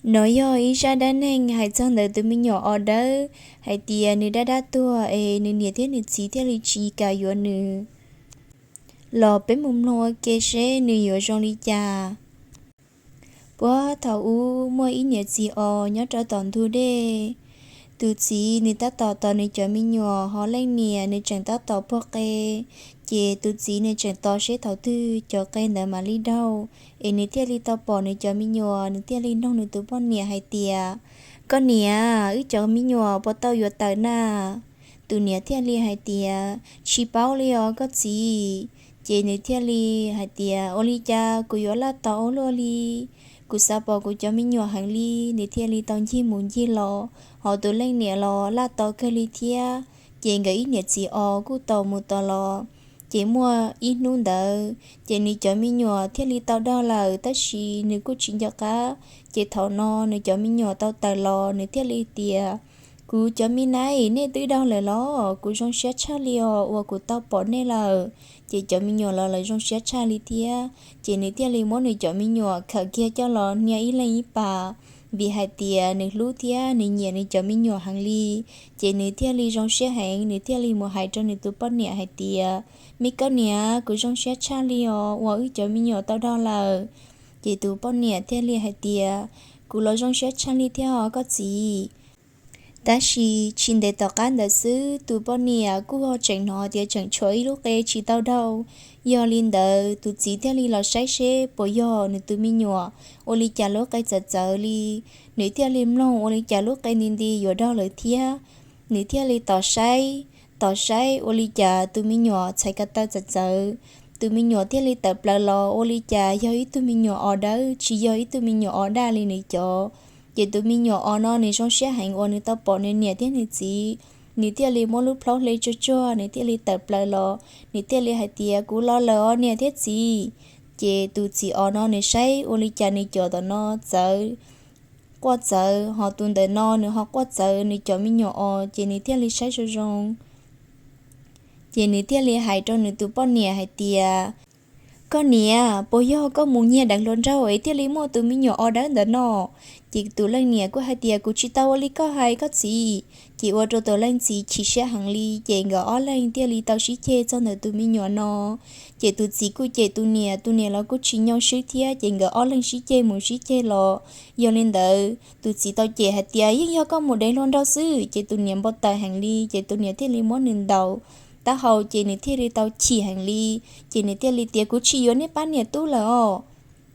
Nov yog ib zaj dab neeg hais txog ntawm tus me nyuam os dawb hais tias nws dab dab tuag es nws niam thiab nws txiv thiaj li tsis kam yuav nws. Los peb mus mloog ua ke seb nws yuav zoo li cas. Puag thaum ub muaj ib niam txiv os nyob rau tom ntug dej. Tus txiv nws tab tom tos nws cov me nyuam, ho leej niam nws tseem tab tom puag qe. Ces tus txiv nws tseem tos seb thaum twg cov qe ntawd mam li daug, es nws thiaj li tau pom nws cov me nyuam, nws thiaj li nug nws tus poj niam hais tias, Koj niam, wb cov me nyuam puas tau yuav tawm na? Tus niam thiaj li hais tias, Tsis paub li os koj txiv. Ces nws thiaj li hais tias, Ua li cas kuv yuav laj tos ua luaj li? Kuv xav pom kuv cov me nyuam heev li. Nws thiaj li tau ncig mus ncig los, ho tus leej niam los laj tos kawg li thiab. Ces nkawd ib niam txiv os kuj tos mus tos los, ces muaj ib hnub ntawd ces nws cov me nyuam thiaj li tau daug lawm, tab sis nws kuj tsis nco qab. Ces thaum no nws cov me nyuam tau tawm los, nws thiaj li tias, Kuv cov me nyuam, nej twb daug lawm los? Kuv zoo siab tshaj li os uas kuv tau pom nej lawm. Ces cov me nyuam los lawv zoo siab tshaj li thiab. Ces nws thiaj li muab nws cov me nyuam khawm kiag coj los hnia ib leeg ib pas, vim hais tias nws hlub thiab nws nyiam nws cov me nyuam heev li. Ces nws thiaj li zoo siab heev, nws thiaj li mus hais rau nws tus poj niam hais tias, Me koj niam, kuv zoo siab tshaj li os uas wb cov me nyuam tau daug lawm. Ces tus poj niam thiaj li hais tias, Kuv los zoo siab tshaj li thiab os koj txiv. Tab sis tsis ntev tom qab ntawd xwb, tus poj niam kuj ho tseem hnov tias tseem tshuav ib lub qe tsis tau daug. Yog li ntawd tus txiv thiaj li los saib seb puas yog nws tus me nyuam ua li cas lub qe txawv txawv li. Nws thiaj li mloog ua li cas lub qe nti nti yuav daug lawm thiab. Nws thiaj li tos saib, tos saib ua li cas tus me nyuam txhais ko taw txawv txawv. Tus me nyuam thiaj li tawm plaws los ua li cas yog ib tug me nyuam os dawb, tsis yog ib tug me nyuam os daj li nws cov. Ces tus me nyuam os no nws zoo siab heev uas nws tau pom nws niam thiab nws txiv. Nws thiaj li muab lub plhaub hle tsuag tsuag, nws thiaj li tawm plaws los, nws thiaj li hais tias, Kuv los lawm os niam thiab txiv. Ces tus txiv os no nws saib ua li cas nws cov tom no txawv, quaj txawv, ho tus ntawm no nws ho quaj txawv nws cov me nyuam os, ces nws thiaj li saib zoo zoo. Ces nws thiaj li hais rau nws tus poj niam hais tias, Koj niam, puas yog koj mus nyiag deev hluas nraug es thiaj li muaj tus me nyuam os dawb ntawm no? Ces tus leej niam kuj hais tias, Kuv tsis tau ua li koj hais koj txiv. Ces ua rau tus leej txiv chim siab heev li, ces nkawd ob leeg thiaj li tau sib ceg txog ntawm tus me nyuam no. Ces tus txiv kuj cem tus niam, tus niam los kuj tsis nyoo swb thiab, ces nkawd ob leeg sib ceg mus sib ceg los. Yog li ntawd tus txiv tau cem hais tias, Yeej yog koj mus deev hluas nraug xwb. Ces tus niam npau taws heev li, ces tus niam thiaj li muab nws ntaus taub hau, ces nws thiaj li tau chim heev li. Ces nws thiaj li tias, Kuv tsis yuav nej pab niam tub lawm os.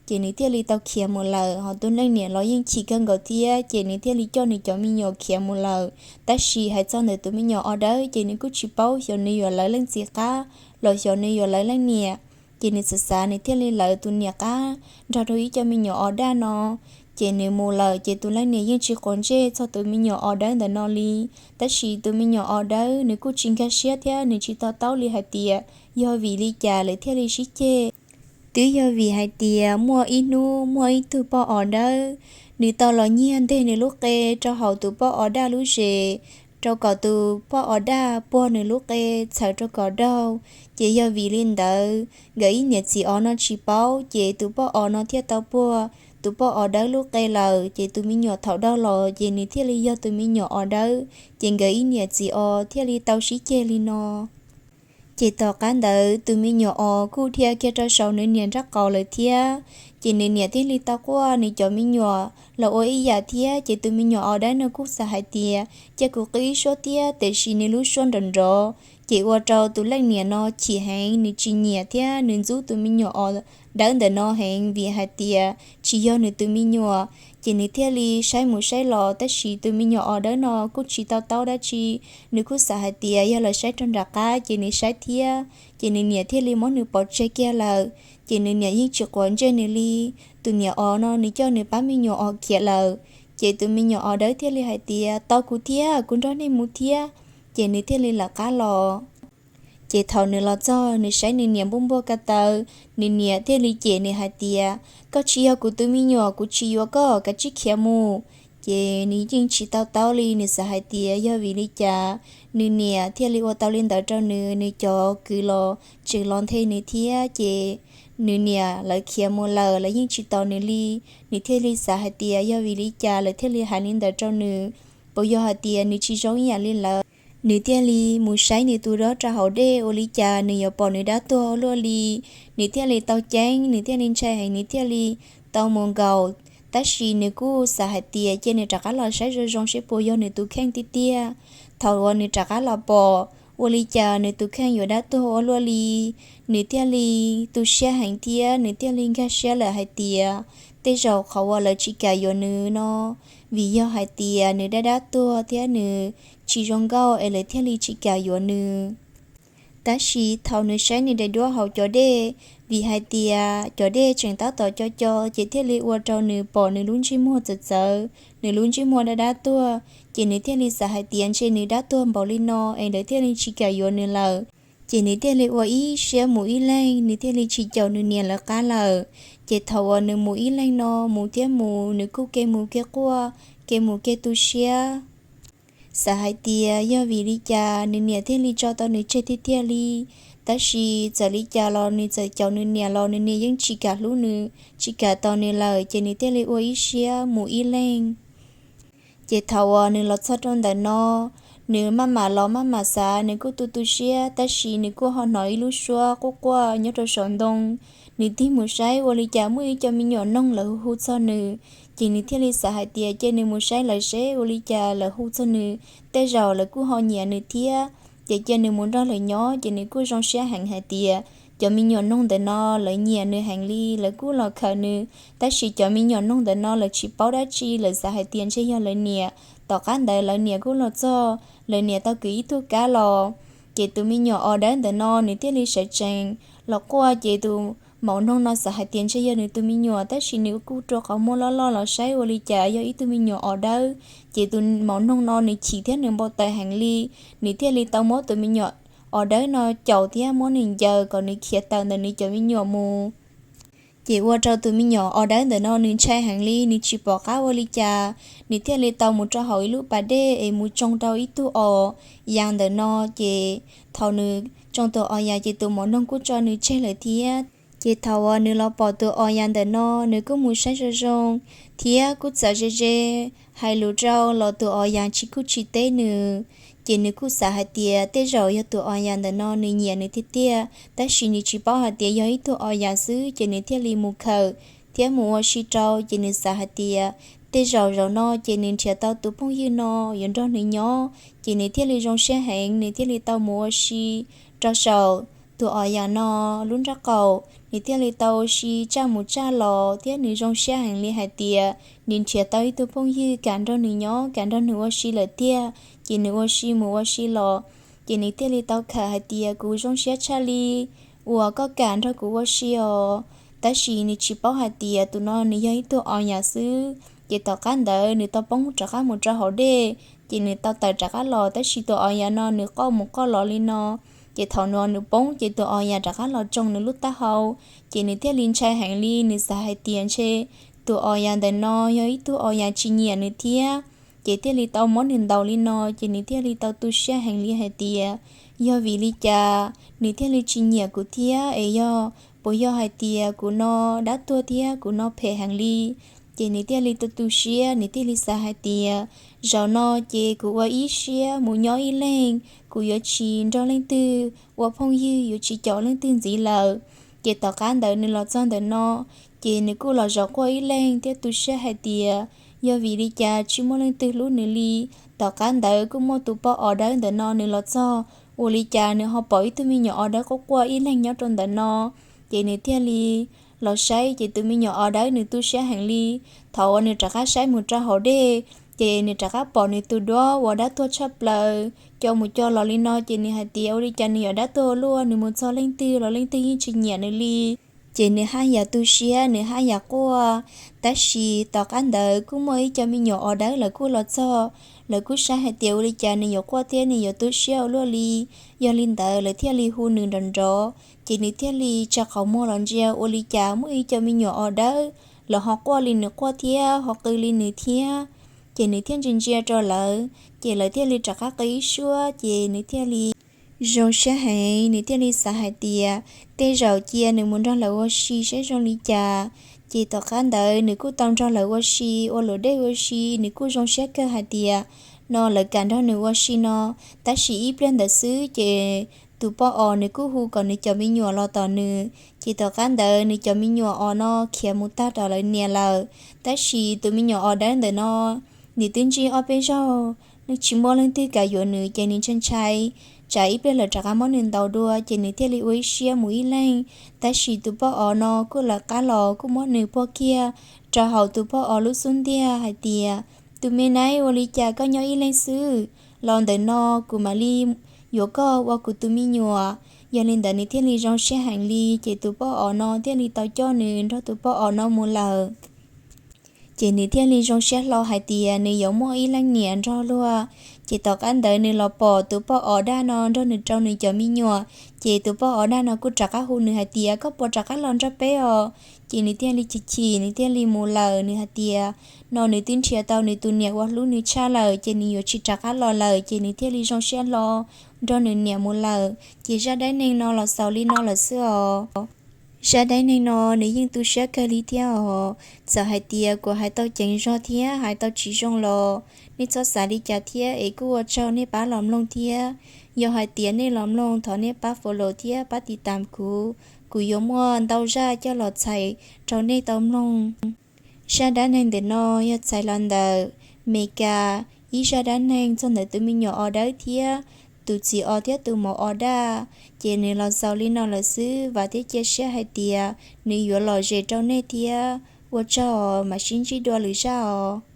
Ces nws thiaj li tau khiav mus lawm, ho tus leej niam los yeej chim kawg nkaus thiab, ces nws thiaj li coj nws cov me nyuam khiav mus lawm. Tab sis hais txog ntawm tus me nyuam os dawb, ces nws kuj tsis paub xyov nws yuav lawv leej txiv qab los xyov nws yuav lawv leej niam. Ces nws xav xav nws thiaj li lawv tus niam qab nrog rau ib co me nyuam os daj no. Ces nws mus lawm, ces tus leej niam yeej tsis quav ntsej txog tus me nyuam os dawb ntawm no li. Tab sis tus me nyuam os dawb nws kuj tsis nkag siab thiab nws tsis to taub li hais tias yog vim li cas lawv thiaj li sib ceg. Twb yog vim hais tias muaj ib hnub muaj ib tug poj os dawb, nws tau los nyiag nteg nws lub qe rau hauv tus poj os daj lub zes, rau kom tus poj os daj puag nws lub qe txhawm rau kom daug. Ces yog vim li ntawd nkawd ib niam txiv os no tsis paub, ces tus poj os no thiaj tau puag tus poj os dawb lub qe lawm. Ces tus me nyuam thaum daug los ces nws thiaj li yog tus me nyuam os dawb, ces nkawd ib niam txiv os thiaj li tau sib ceg li no. Ces tom qab ntawd tus me nyuam os kuj dhia kiag rau saum nws niam nraub qaum lawm thiab. Ces nws niam thiaj li tau quaj nws cov me nyuam los ua ib yam thiab. Ces tus me nyuam os dawb no kuj xav hais tias, Cia kuv qw ib suab thiab, tiam sis nws lub suab nrov nrov. Ces ua rau tus leej niam no chim heev, nws tsis nyiam thiab nws ntxub tus me nyuam os dawb ntawm no heev vim hais tias tsis yog nws tus me nyuam. Ces nws thiaj li saib mus saib los, tab sis tus me nyuam os dawb no kuj tsis to taub dab tsi. Nws kuj xav hais tias yog lawv saib rau nram qab ces nws saib thiab. Ces nws niam thiaj li muab nws pov tseg kiag lawm. Ces nws niam yeej tsis quav ntsej nws li. Tus niam os no nws coj nws pab me nyuam os khiav lawm. Ces tus me nyuam os dawb thiaj li hais tias, Tos kuv thiab, kuv nrog nej mus thiab. Ces nws thiaj li lawv qab los. Ces thaum nws los txog, nws saib nws niam npuaj npuaj ka taw, nws niam thiaj li cem nws hais tias, Koj tsis yog kuv tus me nyuam, kuv tsis yuav koj, kav tsij khiav mus. Ces nws yeej tsis to taub li, nws xav hais tias yog vim li cas nws niam thiaj li ua tau li ntawd rau nws, nws cov kwv los tseem los nthe nws thiab. Ces nws niam lawv khiav mus lawm, lawv yeej tsis tos nws li. Nws thiaj li xav hais tias yog vim li cas lawv thiaj li hais li ntawd rau nws, puas yog hais tias nws tsis zoo ib yam li lawv. Nws thiaj li mus saib nws tus duab rau hauv dej ua li cas nws yuav pom nws dab tuag ua luaj li. Nws thiaj li tau ceeb, nws thiaj li ntshai heev, nws thiaj li tau mus nkaum. Tab sis nws kuj xav hais tias cia nws rov qab los saib zoo zoo seb puas yog nws tus kheej tiag tiag. Thaum uas nws rov qab los pom, ua li cas nws tus kheej yuav dab tuag ua luaj li. Nws thiaj li tu siab heev thiab nws thiaj li nkag siab lawm hais tias tej zaum qhov uas lawv tsis kam yuav nws no vim yog hais tias nws dab dab tuag thiab nws tsis zoo nkauj es lawv thiaj li tsis kam yuav nws. Tab sis thaum nws saib nws daim duab hauv cov dej, vim hais tias cov dej tseem tab tom co co, ces thiaj li ua rau nws pom nws lub ntsej muag txawv txawv, nws lub ntsej muag dab dab tuag, ces nws thiaj li xav hais tias ntshe nws dab tuag npaum li no es lawv thiaj li tsis kam yuav nws lawm. Ces nws thiaj li ua ib siab mus ib leeg, nws thiaj li tsis caum nws niam lawv qab lawm. Ces thaum uas nws mus ib leeg no, mus thiab mus, nws kuj ke mus ke quaj, ke mus ke tu siab, xav hais tias yog vim li cas nws niam thiaj li tso tau nws tseg tiag tiag li. Tab sis txawm li cas los nws txawm caum nws niam los nws niam yeej tsis kam hlub nws, tsis kam tos nws lawm, ces nws thiaj li ua ib siab mus ib leeg. Ces thaum uas nws los txog rau ntawm no, nws maj mam los maj mam xav, nws kuj tu tu siab, tab sis nws kuj ho hnov ib lub suab quaj quaj nyob rau saum ntoo. Nws tig mus saib ua li cas muaj ib co me nyuam noog lawv hu hu txog nws, ces nws thiaj li xav hais tias cia nws mus saib lawv seb ua li cas lawv hu txog nws, tej zaum lawv kuj ho nyiam nws thiab. Ces cia nws mus nrog lawv nyob, ces nws kuj zoo siab heev hais tias cov me nyuam noog ntawm no lawv nyiam nws heev li, lawv kuj los khawm nws. Tab sis cov me nyuam noog ntawm no lawv tsis paub dab tsi, lawv xav hais tias ntshe yog lawv niam. Tom qab ntawd lawv niam kuj los txog, lawv niam tau kwv ib tug kab los. Ces tus me nyuam os dawb ntawm no nws thiaj li sawv tsees los quaj, ces tus maum noog no xav hais tias ntshe yog nws tus me nyuam, tab sis nws kuj rua qhov muag loj loj los saib ua li cas yog ib tug me nyuam os dawb. Ces tus maum noog no nws chim thiab nws npau taws heev li, nws thiaj li tau muab tus me nyuam os dawb no caum thiab muab nws ncaws kom nws khiav tawm ntawm nws cov me nyuam mus. Ces ua rau tus me nyuam os dawb ntawm no nws ntshai heev li, nws tsis pom qab ua li cas, nws thiaj li tau mus rau hauv ib lub pas dej es mus tsoo rau ib tug os yas ntawm no. Ces thaum nws tsoo tus os yas ces tus maum noog kuj tso nws tseg lawm thiab. Ces thaum uas nws los pom tus os yas ntawm no, nws kuj mus saib zoo zoo thiab kuj txawm ze ze hais lus rau los tus os yas tsis kuj tsis teb nws. Ces nws kuj xav hais tias tej zaum yog tus os yas ntawm no nws nyiam nws tiag tiag, tab sis nws tsis paub hais tias yog ib tug os yas xwb, ces nws thiaj li mus khawm thiab mus ua si rau. Ces nws xav hais tias tej zaum zaum no ces nws nrhiav tau tus phooj ywg no yuav nrog nws nyob, ces nws thiaj li zoo siab heev, nws thiaj li tau mus ua si rau saum tus os yas no lub nrab qaum, nws thiaj li tau ua si tsaj mus tsaj los thiab nws zoo siab heev li hais tias nws nrhiav tau ib tug phooj ywg kam nrog nws nyob, kam nrog nws ua si lawm tiag. Ces nws ua si mus ua si los, ces nws thiaj li tau khawm hais tias kuv zoo siab tshaj li uas koj kam nrog kuv ua si os. Tab sis nws tsis paub hais tias tus no nws yog ib tug os yas xwb. Ces tom qab ntawd nws tau poob rov qab mus rau hauv dej, ces nws tau tawm rov qab los, tab sis tus os yas no nws qoj mus qoj los li no. Ces thaum no nws poob ces tus os yas rov qab los tsoo nws lub taub hau. Ces nws thiaj li ntshai heev li, nws xav hais tias ntshe tus os yas ntawm no yog ib tug os yas tsis nyiam nws thiab. Ces thiaj li tau muab nws ntaus li no, ces nws thiaj li tau tu siab heev li hais tias yog vim li cas nws thiaj li tsis nyiam kuv thiab es yog puas yog hais tias kuv no dab tuag thiab kuv no phem heev li. Ces nws thiaj li tu tu siab, nws thiaj li xav hais tias zaum no ces kuv ua ib siab mus nyob ib leeg, kuv yuav tsis nrog leej twg ua phooj ywg, yuav tsis caum leej twg ntxiv lawm. Ces tom qab ntawd nws los txog ntawm no, ces nws kuj los zaum quaj ib leeg thiab tu siab hais tias yog vim li cas tsis muaj leej twg hlub nws li. Tom qab ntawd kuj muaj tus poj os dawb ntawm no nws los txog, ua li cas nws ho pom ib tug me nyuam os dawb quaj quaj ib leeg nyob rau ntawm no. Ces nws thiaj li los saib, ces tus me nyuam os dawb nws tu siab heev li. Thaum uas nws rov qab saib mus rau hauv dej, ces nws rov qab pom nws tus duab uas dab tuag tshaj plaws co mus co los li no, ces nws hais tias ua li cas nws yuav dab tuag ua luaj, nws mus txog leej twg los leej twg yeej tsis nyiam nws li. Ces nws haj yam tu siab, nws haj yam quaj. Tab sis tom qab ntawd kuj muaj ib co me nyuam os dawb lawv kuj los txog, lawv kuj saib hais tias ua li cas nws yuav quaj thiab nws yuav tu siab ua luaj li. Yog li ntawd lawv thiaj li hu nws nrov nrov, ces nws thiaj li tsa qhov muag los ntsia ua li cas muaj ib co me nyuam os dawb, lawv ho quaj li nws quaj thiab ho qw li nws thiab. Ces nws thiaj ntsia ntsia rau lawv, ces lawv thiaj li rov qab qw ib suab, ces nws thiaj li zoo siab heev, nws thiaj li xav hais tias tej zaum cia nws mus nrog lawv ua si saib zoo li cas. Ces tom qab ntawd nws kuj tau nrog lawv ua si, ua luam dej ua si, nws kuj zoo siab kawg hais tias no lawv kam nrog nws ua si no. Tab sis ib pliag ntawd xwb ces tus poj os nws kuj hu kom nws cov me nyuam los tom nws. Ces tom qab ntawd nws cov me nyuam os no khiav mus tag rau lawv niam lawm. Tab sis tus me nyuam os dawb ntawm no, nws twb ntsib ob peb zaug, nws tsis muaj leej twg kam yuav nws ces nws ntshai ntshai tsam ib pliag lawv rov qab muab nws ntaus dua, ces nws thiaj li ua ib siab mus ib leeg. Tab sis tus poj os no kuj lawv qab los kuj muab nws puag kiag rau hauv tus poj os lub xub ntiag hais tias, tus me nab, ua li cas koj nyob ib leeg xwb? Los ntawm no kuv mam li yuav koj ua kuv tus me nyuam. Yog li ntawd nws thiaj li zoo siab heev li, ces tus poj os no thiaj li tau coj nws nrog tus poj os no mus lawm. Ces nws thiaj li zoo siab hlo hais tias nws yuav muaj ib leeg niam nrog luag. Ces tom qab ntawd nws los pom tus poj os daj no nrog nws rau nws cov me nyuam. Ces tus poj os daj no kuj rov qab hu nws hais tias, koj puas rov qab los nrog peb os? Ces nws thiaj li chim chim, nws thiaj li mus lawm. Nws hais tias no nws twb nrhiav tau nws tus niam uas hlub nws tshaj lawm, ces nws yuav tsis rov qab los lawm. Ces nws thiaj li zoo siab hlo nrog nws niam mus lawm. Ces zaj dab neeg no los xaus li no lawm xwb os. Zaj dab neeg no nws yeej tu siab kawg li thiab os. Txawm hais tias kuv hais tau ceev zog thiab hais tau tsis zoo los nej txhob xav li cas thiab, es kuj ua tsaug nej pab los mloog thiab. Yog hais tias nej los mloog, thov nej pab follow thiab pab tiv tam kuv, kuv yuav muaj ntau zaj coj los txhais rau nej tau mloog. Zaj dab neeg ntawm no yog txhais los ntawm Meskas ib zaj dab neeg txog ntawm tus me nyuam os dawb thiab tus txiv os thiab tus maum os daj. Ces nws los xaus li no lawm xwb, vam thiab cia siab hais tias nws yuav lom zem rau nej thiab. Ua tsaug, mam sib ntsib dua lwm zaj os.